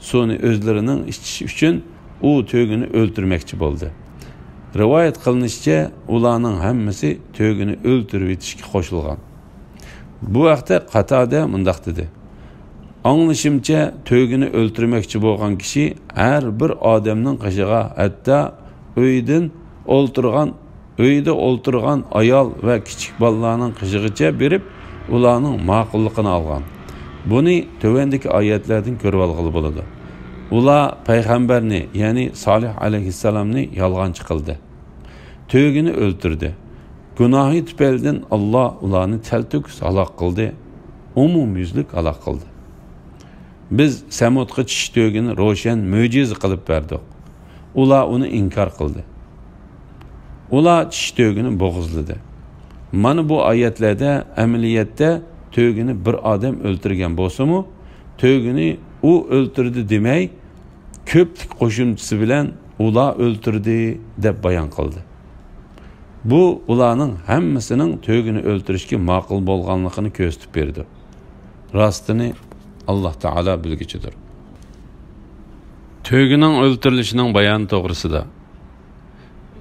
سۇنى ئۆزلىرىنىڭ ئىچىشى ئۈچۈن ئۇ تۆگىنى ئۆلتۈرمەكچى بولدى. رىۋايەت قىلىنىشىچە، ئۇلارنىڭ ھەممىسى تۆگىنى ئۆلتۈرۈۋېتىشكە قوشۇلغان. بۇ ھەقتە قاتادە مۇنداق دېدى: «ئاڭلىشىمچە، تۆگىنى ئۆلتۈرمەكچى بولغان كىشى ھەر بىر ئادەمنىڭ قېشىغا، ھەتتا ئۆيدىن ئولتۇرغان، ئۆيدە ئولتۇرغان ئايال ۋە كىچىك بالىلارنىڭ قېشىغىچە بېرىپ، ئۇلارنىڭ ماقۇللۇقىنى ئالغان. بۇنى تۆۋەندىكى ئايەتلەردىن كۆرۈۋالغىلى بولىدۇ. ئۇلار پەيغەمبەرنى، يەنى سالىھ ئەلەيھىسسالامنى يالغانچى قىلدى. تۆگىنى ئۆلتۈردى. گۇناھى تۈپەيلىدىن ئاللا ئۇلارنى تەلتۆكۈس ھالاك قىلدى، ئومۇميۈزلۈك ھالاك قىلدى. بىز سەمۇدقا چىشى تۆگىنى روشەن مۆجىزە قىلىپ بەردۇق. ئۇلار ئۇنى ئىنكار قىلدى. ئۇلار چىشى تۆگىنى بوغۇزلىدى.» مانا بۇ ئايەتلەردە ئەمەلىيەتتە تۆگىنى بىر ئادەم ئۆلتۈرگەن بولسىمۇ، تۆگىنى ئۇ ئۆلتۈردى دېمەي، كۆپلۈك قوشۇمچىسى بىلەن «ئۇلار ئۆلتۈردى» دەپ بايان قىلدى. بۇ ئۇلارنىڭ ھەممىسىنىڭ تۆگىنى ئۆلتۈرۈشكە ماقۇل بولغانلىقىنى كۆرسىتىپ بېرىدۇ. راستىنى ئاللا تائالا بىلگۈچىدۇر. تۆگىنىڭ ئۆلتۈرۈلۈشىنىڭ بايانى توغرىسىدا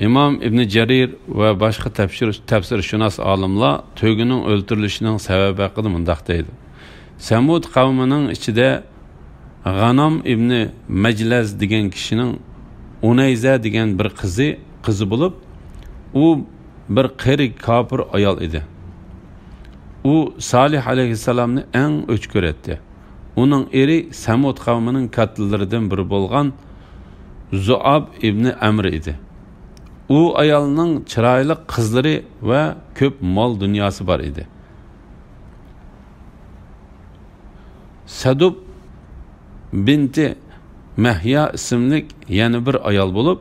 ئىمام ئىبنى جەرىر ۋە باشقا تەپسىر، تەپسىرشۇناس ئالىملار تۆگىنىڭ ئۆلتۈرۈلۈشىنىڭ سەۋەبى ھەققىدە مۇنداق دەيدۇ: سەمۇد قەۋمىنىڭ ئىچىدە غانام ئىبنى مەجلەز دېگەن كىشىنىڭ ئۇنەيزە دېگەن بىر قىزى، قىزى بولۇپ، ئۇ بىر قېرى كاپىر ئايال ئىدى. ئۇ سالىھ ئەلەيھىسسالامنى ئەڭ ئۆچ كۆرەتتى. ئۇنىڭ ئېرى سەمۇد قەۋمىنىڭ كاتتىلىرىدىن بىرى بولغان زۇئاب ئىبنى ئەمر ئىدى. ئۇ ئايالنىڭ چىرايلىق قىزلىرى ۋە كۆپ مال دۇنياسى بار ئىدى. سەدۇب بىنتى مەھيا ئىسىملىك يەنە بىر ئايال بولۇپ،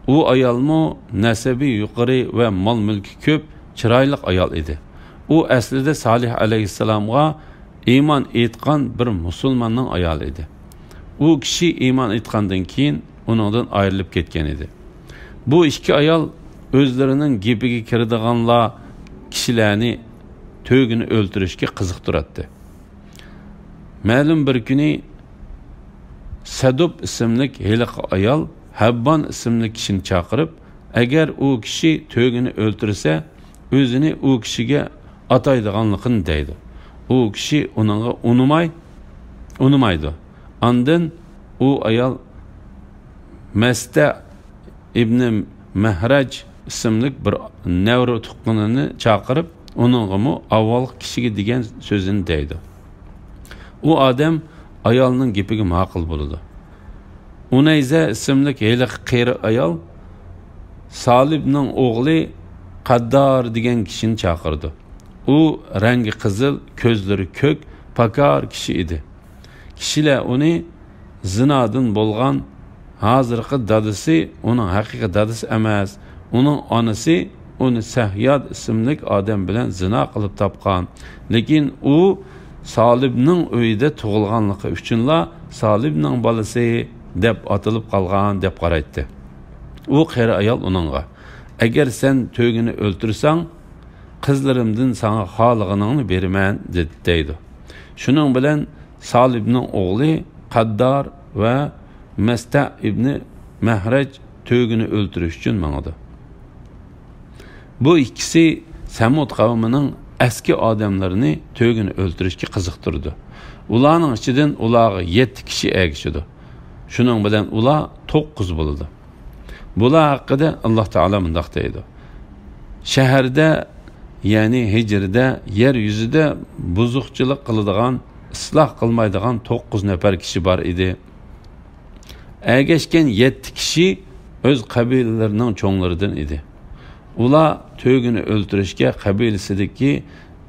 ئۇ ئايالمۇ نەسەبى يۇقىرى ۋە مال-مۈلكى كۆپ، چىرايلىق ئايال ئىدى. ئۇ ئەسلىدە سالىھ ئەلەيھىسسالامغا ئىمان ئېيتقان بىر مۇسۇلماننىڭ ئايالى ئىدى. ئۇ كىشى ئىمان ئېيتقاندىن كېيىن ئۇنىڭدىن ئايرىلىپ كەتكەن ئىدى. بۇ ئىككى ئايال ئۆزلىرىنىڭ گېپىگە كىرىدىغانلا كىشىلەرنى، تۆگىنى ئۆلتۈرۈشكە قىزىقتۇراتتى. مەلۇم بىر كۈنى سەدۇب ئىسىملىك ھېلىقى ئايال ھەببان ئىسىملىك كىشىنى چاقىرىپ، ئەگەر ئۇ كىشى تۆگىنى ئۆلتۈرسە، ئۆزىنى ئۇ كىشىگە ئاتايدىغانلىقىنى دەيدۇ. ئۇ كىشى ئۇنىڭغا ئۇنىماي، ئۇنىمايدۇ. ئاندىن ئۇ ئايال مەستە ئىبنى مەھرەج ئىسىملىك بىر نەۋرە تۇغقىنىنى چاقىرىپ، ئۇنىڭغىمۇ ئاۋۋالقى كىشىگە دېگەن سۆزىنى دەيدۇ. ئۇ ئادەم ئايالنىڭ گېپىگە ماقۇل بولىدۇ. ئۇنەيزە ئىسىملىك ھېلىقى قېرى ئايال سالىبنىڭ ئوغلى قەددار دېگەن كىشىنى چاقىرىدۇ. ئۇ رەڭگى قىزىل، كۆزلىرى كۆك، پاكار كىشى ئىدى. كىشىلەر ئۇنى زىنادىن بولغان، ھازىرقى دادىسى ئۇنىڭ ھەقىقىي دادىسى ئەمەس، ئۇنىڭ ئانىسى ئۇنى سەھياد ئىسىملىك ئادەم بىلەن زىنا قىلىپ تاپقان. لېكىن ئۇ سالىبنىڭ ئۆيىدە تۇغۇلغانلىقى ئۈچۈنلا سالىبنىڭ بالىسى دەپ ئاتىلىپ قالغان دەپ قارايتتى. ئۇ قېرى ئايال ئۇنىڭغا، «ئەگەر سەن تۆگىنى ئۆلتۈرسەڭ، قىزلىرىمدىن ساڭا خالىغىنىڭنى بېرىمەن» دە-، دەيدۇ. شۇنىڭ بىلەن سالىبنىڭ ئوغلى قەددار ۋە مەستە ئىبنى مەھرەج تۆگىنى ئۆلتۈرۈش ئۈچۈن ماڭىدۇ. بۇ ئىككىسى سەمۇد قەۋمىنىڭ ئەسكى ئادەملىرىنى تۆگىنى ئۆلتۈرۈشكە قىزىقتۇرىدۇ. ئۇلارنىڭ ئىچىدىن ئۇلارغا يەتتە كىشى ئەگىشىدۇ. شۇنىڭ بىلەن ئۇلار توققۇز بولىدۇ. بۇلار ھەققىدە ئاللا تائالا مۇنداق دەيدۇ: شەھەردە، يەنى ھىجرىدە يەر يۈزىدە بۇزۇقچىلىق قىلىدىغان، ئىسلاھ قىلمايدىغان توققۇز نەپەر كىشى بار ئىدى. ئەگەشكەن يەتتە كىشى ئۆز قەبىلىلىرىنىڭ چوڭلىرىدىن ئىدى. ئۇلار تۆگىنى ئۆلتۈرۈشكە قەبىلىسىدىكى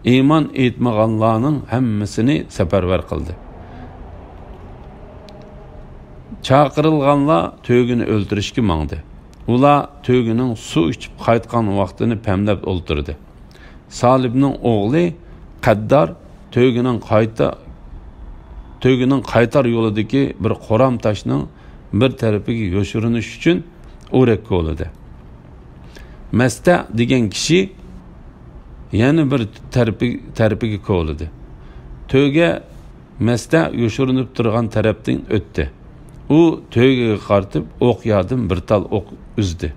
ئىمان ئېيتمىغانلارنىڭ ھەممىسىنى سەپەرۋەر قىلدى. چاقىرىلغانلار تۆگىنى ئۆلتۈرۈشكە ماڭدى. ئۇلار تۆگىنىڭ سۇ ئىچىپ قايتقان ۋاقتىنى پەملەپ ئولتۇردى. سالىبنىڭ ئوغلى قەددار تۆگىنىڭ قايتا-، تۆگىنىڭ قايتار يولىدىكى بىر قورام تاشنىڭ بىر تەرىپىگە يوشۇرۇنۇش ئۈچۈن ئورەك كولىدى. مەستە دېگەن كىشى يەنە بىر تەرىپى-، تەرىپىگە كولىدى. تۆگە مەستە يوشۇرۇنۇپ تۇرغان تەرەپتىن ئۆتتى. ئۇ تۆگىگە قارىتىپ ئوق ياردىم بىر تال ئوق ئۈزدى.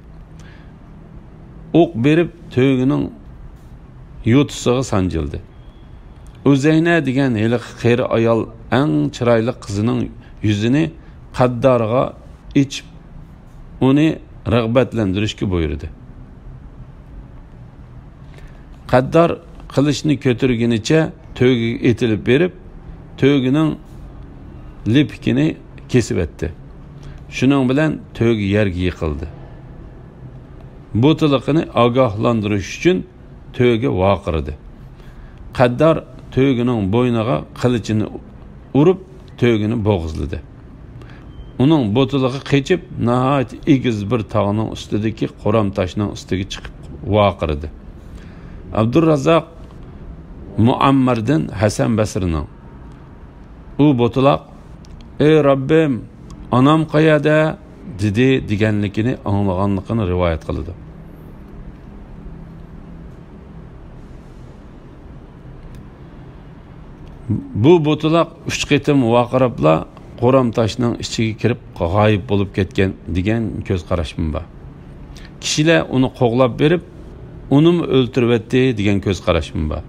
ئوق بېرىپ تۆگىنىڭ يوتىسىغا سانجىلدى. ئۇزەينە دېگەن ھېلىقى قېرى ئايال ئەڭ چىرايلىق قىزىنىڭ يۈزىنى قەددارغا ئېچىپ، ئۇنى رىغبەتلەندۈرۈشكە بۇيرۇدى. قەددار قىلىچنى كۆتۈرگىنىچە تۆگىگە ئېتىلىپ بېرىپ، تۆگىنىڭ لىپىكىنى كېسىۋەتتى. شۇنىڭ بىلەن تۆگە يەرگە يىقىلدى. بوتىلىقىنى ئاگاھلاندۇرۇش ئۈچۈن تۆگە ۋارقىرىدى. قەددار تۆگىنىڭ بوينىغا قىلىچىنى ئۇرۇپ، تۆگىنى بوغۇزلىدى. ئۇنىڭ بوتىلىقى قېچىپ، ناھايىتى ئېگىز بىر تاغنىڭ ئۈستىدىكى قورام تاشنىڭ ئۈستىگە چىقىپ ۋارقىرىدى. ئابدۇرازاق مۇئەممەردىن ھەسەن بەسرىنىڭ، ئۇ بوتىلاق، «ئەي رەببىم، ئانام قەيەردە؟» دېدى دېگەنلىكىنى ئاڭلىغانلىقىنى رىۋايەت قىلىدۇ. بۇ بوتىلاق ئۈچ قېتىم ۋارقىراپلا قورام تاشنىڭ ئىچىگە كىرىپ غايىب بولۇپ كەتكەن دېگەن كۆز قاراشمۇ بار. كىشىلەر ئۇنى قوغلاپ بېرىپ، ئۇنىمۇ ئۆلتۈرۈۋەتتى دېگەن كۆز قاراشمۇ بار.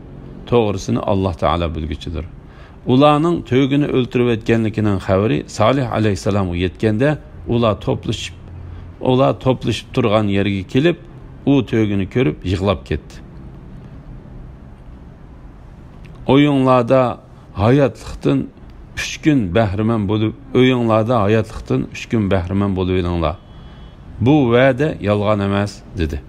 توغرىسىنى ئاللاھ تائالا بىلگۈچىدۇر. ئۇلارنىڭ تۆگىنى ئۆلتۈرۈۋەتكەنلىكىنىڭ خەۋىرى سالىھ ئەلەيھىسسالامغا يەتكەندە، ئۇلار توپلىشىپ، ئۇلار توپلىشىپ تۇرغان يەرگە كېلىپ، ئۇ تۆگىنى كۆرۈپ يىغلاپ كەتتى. ئۆيۈڭلاردا ھاياتلىقتىن ئۈچ كۈن بەھرىمەن بولۇپ، ئۆيۈڭلاردا ھاياتلىقتىن ئۈچ كۈن بەھرىمەن بولۇۋېلىڭلار. بۇ ۋەدە يالغان ئەمەس، دېدى.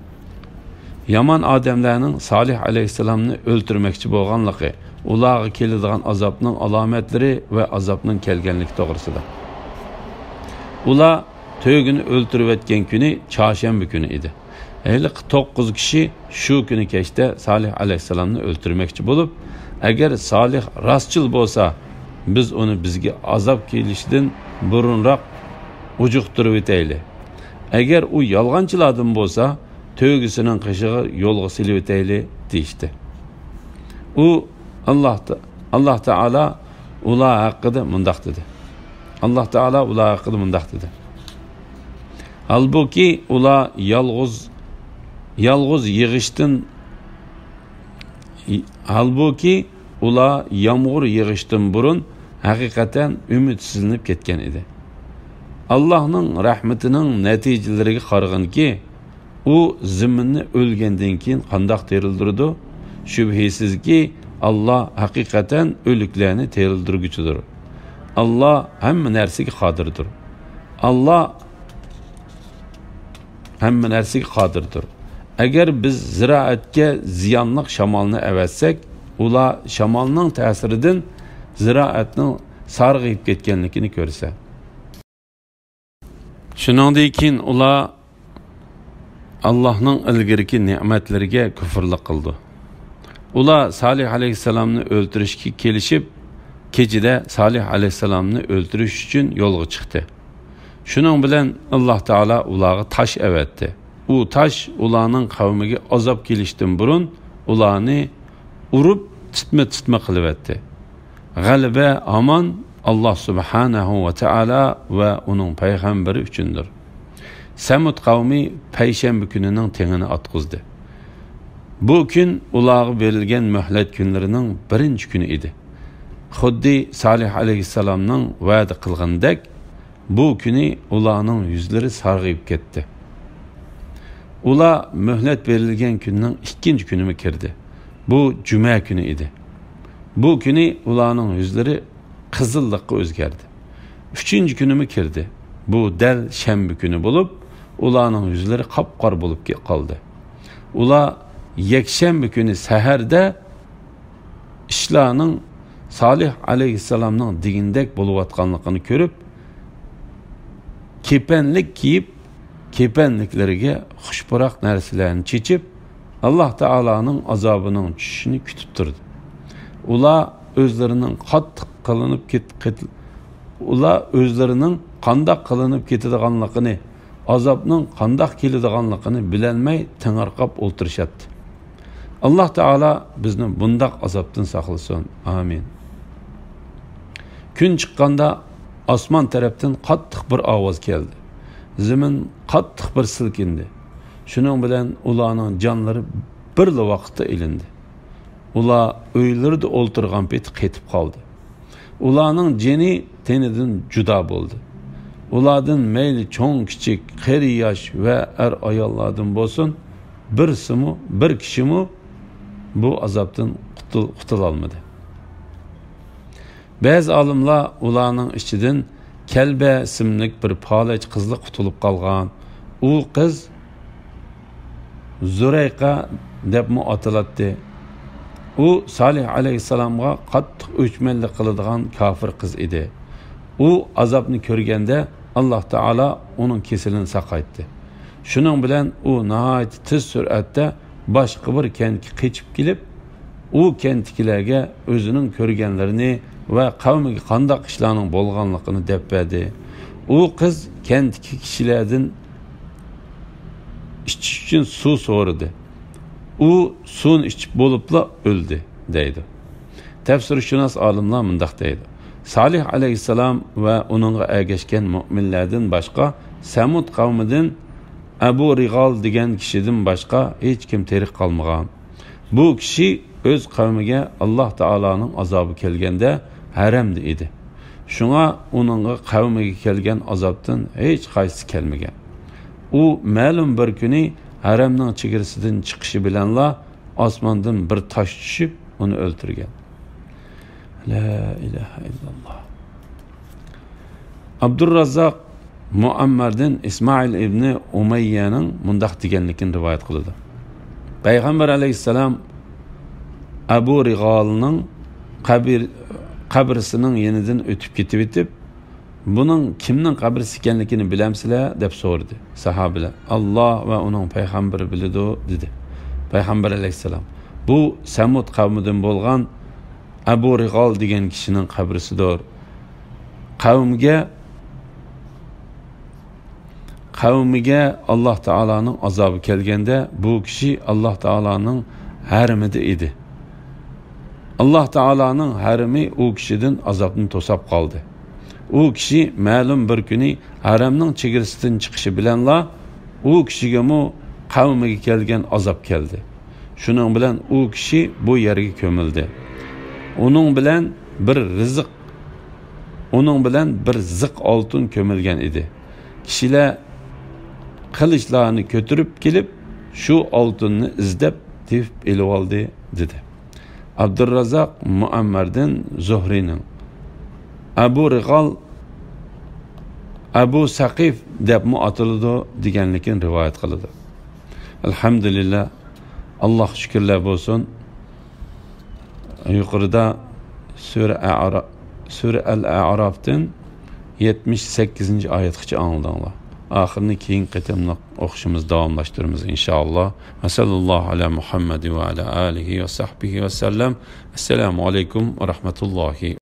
يامان ئادەملەرنىڭ سالىھ ئەلەيھىسسالامنى ئۆلتۈرمەكچى بولغانلىقى، ئۇلارغا كېلىدىغان ئازابنىڭ ئالامەتلىرى ۋە ئازابنىڭ كەلگەنلىكى توغرىسىدا. ئۇلار تۆگىنى ئۆلتۈرۈۋەتكەن كۈنى چارشەنبە كۈنى ئىدى. ھېلىقى توققۇز كىشى شۇ كۈنى كەچتە سالىھ ئەلەيھىسسالامنى ئۆلتۈرمەكچى بولۇپ، ئەگەر سالىھ راستچىل بولسا، بىز ئۇنى بىزگە ئازاب كېلىشىدىن بۇرۇنراق ئۇجۇقتۇرۇۋېتەيلى. ئەگەر ئۇ يالغانچىلاردىن بولسا، تۆگىسىنىڭ قېشىغا يولغا سېلىۋېتەيلى، دېيىشتى. ئۇ، ئاللاھ تا-، ئاللاھ تائالا ئۇلار ھەققىدە مۇنداق دېدى. ئاللاھ تائالا ئۇلار ھەققىدە مۇنداق دېدى. ھالبۇكى، ئۇلار يالغۇز، يالغۇز يىغىشتىن، ھالبۇكى، ئۇلار يامغۇر يېغىشتىن بۇرۇن ھەقىقەتەن ئۈمىدسىزلىنىپ كەتكەن ئىدى. ئاللاھنىڭ رەھمىتىنىڭ نەتىجىلىرىگە قارىغىنكى، ئۇ زېمىننى ئۆلگەندىن كېيىن قانداق تىرىلدۈرىدۇ؟ شۈبھىسىزكى، ئاللاھ ھەقىقەتەن ئۆلۈكلەرنى تىرىلدۈرگۈچىدۇر. ئاللاھ ھەممە نەرسىگە قادىردۇر. ئاللاھ ھەممە نەرسىگە قادىردۇر. ئەگەر بىز زىرائەتكە زىيانلىق شامالنى ئەۋەتسەك، ئۇلار شامالنىڭ تەسىرىدىن زىرائەتنىڭ سارغىيىپ كەتكەنلىكىنى كۆرسە. شۇنىڭدىن كېيىن ئۇلار ئاللاھنىڭ ئىلگىرىكى نېمەتلىرىگە كۇفرلۇق قىلىدۇ. ئۇلار سالىھ ئەلەيھىسسالامنى ئۆلتۈرۈشكە كېلىشىپ، كېچىدە سالىھ ئەلەيھىسسالامنى ئۆلتۈرۈش ئۈچۈن يولغا چىقتى. شۇنىڭ بىلەن ئاللاھ تائالا ئۇلارغا تاش ئەۋەتتى. ئۇ تاش ئۇلارنىڭ قەۋمىگە ئازاب كېلىشتىن بۇرۇن ئۇلارنى ئۇرۇپ تىتما-تىتما قىلىۋەتتى. غەلىبە ھامان ئاللاھ سۇبھانەھۇ ۋە تائالا ۋە ئۇنىڭ پەيغەمبىرى ئۈچۈندۇر. سەمۇد قەۋمى پەيشەنبە كۈنىنىڭ تېڭىنى ئاتقۇزدى. بۇ كۈن ئۇلارغا بېرىلگەن مۆھلەت كۈنلىرىنىڭ بىرىنچى كۈنى ئىدى. خۇددى سالىھ ئەلەيھىسسالامنىڭ ۋەدە قىلغىنىدەك، بۇ كۈنى ئۇلارنىڭ يۈزلىرى سارغىيىپ كەتتى. ئۇلار مۆھلەت بېرىلگەن كۈننىڭ ئىككىنچى كۈنىمۇ كىردى. بۇ جۈمە كۈنى ئىدى. بۇ كۈنى ئۇلارنىڭ يۈزلىرى قىزىللىققا ئۆزگەردى. ئۈچىنچى كۈنىمۇ كىردى. بۇ دەل شەنبە كۈنى بولۇپ، ئۇلارنىڭ يۈزلىرى قاپقارا بولۇپ كە-، قالدى. ئۇلار يەكشەنبە كۈنى سەھەردە ئىشلارنىڭ سالىھ ئەلەيھىسسالامنىڭ دېگىنىدەك بولۇۋاتقانلىقىنى كۆرۈپ، كېپەنلىك كىيىپ، كېپەنلىكلىرىگە خۇش پۇراق نەرسىلەرنى چېچىپ، ئاللا تائالانىڭ ئازابىنىڭ چۈشۈشىنى كۈتۈپ تۇردى. ئۇلار ئۆزلىرىنىڭ قاتتىق قىلىنىپ كېت-، قېت-، ئۇلار ئۆزلىرىنىڭ قانداق قىلىنىپ كېتىدىغانلىقىنى، ئازابنىڭ قانداق كېلىدىغانلىقىنى بىلەلمەي تېڭىرقاپ ئولتۇرۇشاتتى. ئاللا تائالا بىزنى بۇنداق ئازابتىن ساقلىسۇن. ئامىن. كۈن چىققاندا ئاسمان تەرەپتىن قاتتىق بىر ئاۋاز كەلدى. زېمىن قاتتىق بىر سىلكىندى. شۇنىڭ بىلەن ئۇلارنىڭ جانلىرى بىرلا ۋاقىتتا ئېلىندى. ئۇلار ئۆيلىرىدە ئولتۇرغان پېتى قېتىپ قالدى. ئۇلارنىڭ جېنى تېنىدىن جۇدا بولدى. ئۇلاردىن مەيلى چوڭ-كىچىك، قېرى-ياش ۋە ئەر-ئاياللاردىن بولسۇن، بىرسىمۇ، بىر كىشىمۇ بۇ ئازابتىن قۇتۇل-، قۇتۇلالمىدى. بەزى ئالىملار ئۇلارنىڭ ئىچىدىن كەلبە ئىسىملىك بىر پالەچ قىزلا قۇتۇلۇپ قالغان. ئۇ قىز زۇرەيقە دەپمۇ ئاتىلاتتى. ئۇ سالىھ ئەلەيھىسسالامغا قاتتىق ئۆچمەنلىك قىلىدىغان كاپىر قىز ئىدى. ئۇ ئازابنى كۆرگەندە، ئاللا تائالا ئۇنىڭ كېسىلىنى ساقايتتى. شۇنىڭ بىلەن ئۇ ناھايىتى تېز سۈرئەتتە باشقا بىر كەنتكە قېچىپ كېلىپ، ئۇ كەنتتىكىلەرگە ئۆزىنىڭ كۆرگەنلىرىنى ۋە قەۋمىگە قانداق ئىشلارنىڭ بولغانلىقىنى دەپ بەردى. ئۇ قىز كەنتتىكى كىشىلەردىن ئىچىش ئۈچۈن سۇ سورىدى. ئۇ سۇنى ئىچىپ بولۇپلا ئۆلدى، دەيدۇ. تەپسىرشۇناس ئالىملار مۇنداق دەيدۇ: سالىھ ئەلەيھىسسالام ۋە ئۇنىڭغا ئەگەشكەن مۆمىنلەردىن باشقا، سەمۇد قەۋمىدىن ئەبۇ رىغال دېگەن كىشىدىن باشقا ھېچكىم تىرىك قالمىغان. بۇ كىشى ئۆز قەۋمىگە ئاللا تائالانىڭ ئازابى كەلگەندە ھەرەمدە ئىدى. شۇڭا ئۇنىڭغا قەۋمىگە كەلگەن ئازابتىن ھېچقايسىسى كەلمىگەن. ئۇ مەلۇم بىر كۈنى ھەرەمنىڭ چېگرىسىدىن چىقىشى بىلەنلا ئاسماندىن بىر تاش چۈشۈپ، ئۇنى ئۆلتۈرگەن. لا ئىلاھە ئىللاللا. ئابدۇرراززاق مۇئەممەردىن ئىسمائىل ئىبنى ئۇمەييەنىڭ مۇنداق دېگەنلىكىنى رىۋايەت قىلىدۇ: پەيغەمبەر ئەلەيھىسسالام ئەبۇ رىغالنىڭ قەبر-، قەبرىسىنىڭ يېنىدىن ئۆتۈپ كېتىۋېتىپ، «بۇنىڭ كىمنىڭ قەبرىسى ئىكەنلىكىنى بىلەمسىلەر؟» دەپ سورىدى. ساھابىلەر: «ئاللا ۋە ئۇنىڭ پەيغەمبىرى بىلىدۇ» دېدى. پەيغەمبەر ئەلەيھىسسالام: «بۇ سەمۇد قەۋمىدىن بولغان ئەبۇ رىغال دېگەن كىشىنىڭ قەبرىسىدۇر. قەۋمىگە، قەۋمىگە ئاللا تائالانىڭ ئازابى كەلگەندە، بۇ كىشى ئاللا تائالانىڭ ھەرىمىدە ئىدى. ئاللا تائالانىڭ ھەرىمى ئۇ كىشىدىن ئازابنى توساپ قالدى. ئۇ كىشى مەلۇم بىر كۈنى ھەرەمنىڭ چېگرىسىدىن چىقىشى بىلەنلا، ئۇ كىشىگىمۇ قەۋمىگە كەلگەن ئازاب كەلدى. شۇنىڭ بىلەن ئۇ كىشى بۇ يەرگە كۆمۈلدى. ئۇنىڭ بىلەن بىر رىزىق، ئۇنىڭ بىلەن بىر زىق ئالتۇن كۆمۈلگەن ئىدى. كىشىلەر قىلىچلارنى كۆتۈرۈپ كېلىپ، شۇ ئالتۇننى ئىزدەپ تېپىپ ئېلىۋالدى» دېدى. ئابدۇررازاق مۇئەممەردىن زۇھرىنىڭ «ئەبۇ رىغال ئەبۇ سەقىف دەپمۇ ئاتىلىدۇ» دېگەنلىكىنى رىۋايەت قىلىدۇ. ئەلھەمدۇلىللا، ئاللاھقا شۈكۈرلەر بولسۇن. يۇقىرىدا سۈرە ئەئرا-، سۈرە ئەل ئەئرافتىن يەتمىش سەككىزىنچى ئايەتكىچە ئاڭلىدىڭلار. ئاخىرىنى كېيىنكى قېتىملىق ئوقۇشىمىز داۋاملاشتۇرىمىز، ئىنشائاللا. ۋە سەللەللاھۇ ئەلا مۇھەممەد ۋە ئەلا ئالىھى ۋە سەھبىھى ۋە سەللەم. ئەسسالامۇ ئەلەيكۇم ۋە رەھمەتۇللاھى.